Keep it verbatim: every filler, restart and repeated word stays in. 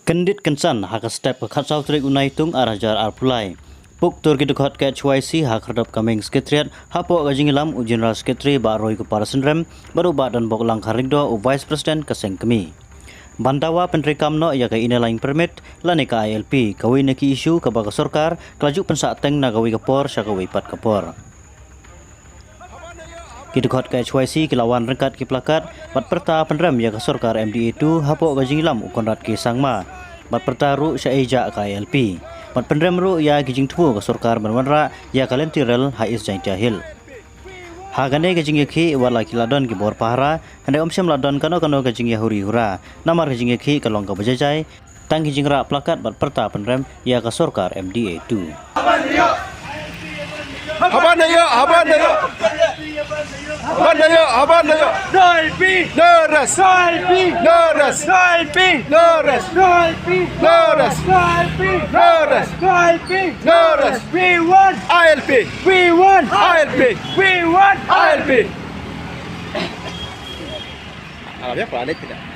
Kyndit kynsan ha ka step ka khatsaw tarik u Naitung ar hajar arphew lai, puk tur ki dkhot ka H Y C ha khyrdop ka main secretariat hapoh ka jingïalam u General Secretary Bah Roy Kupar Synrem bad u Bah Donbok Langkhar Lyngdoh, u Vice President ka seng kmie, ban dawa pyntreikam noh ïa ka Inner Line Permit lane ka I L P, kawei na ki issue kaba ka sorkar ka la ju pynsah teng na kawei ka por sha kawei pat ka por. Ki dkhot ka H Y C ki la wan ryngkat ki plakat bad pyrta pynrem ïa ka sorkar M D A two hapoh ka jingïalam u Conrad K Sangma, bad pyrta ruh sha ei jah ka I L P, bad pynrem ruh ïa ki jingthmu ka sorkar ban wanrah ïa ka lynti rel ha East Jaintia Hills. Ha kane ka jingïakhih, wat la ki la don ki bor pahara, hynrei ym shym la don kano kano ka jingïahuri hura namar ka jingïakhih ka long kaba jai jai, tang ki jingrah plakat bad pyrta pynrem ïa ka sorkar M D A two. Haban na ïoh, haban na ïoh. Haban na ïoh, haban na ïoh. No I L P. No rest. No I L P. No rest. No I L P. No rest. No I L P. No rest. No I L P. No rest. No I L P. No rest. We want I L P. We want I L P. We want I L P. Alam ya, planet tidak.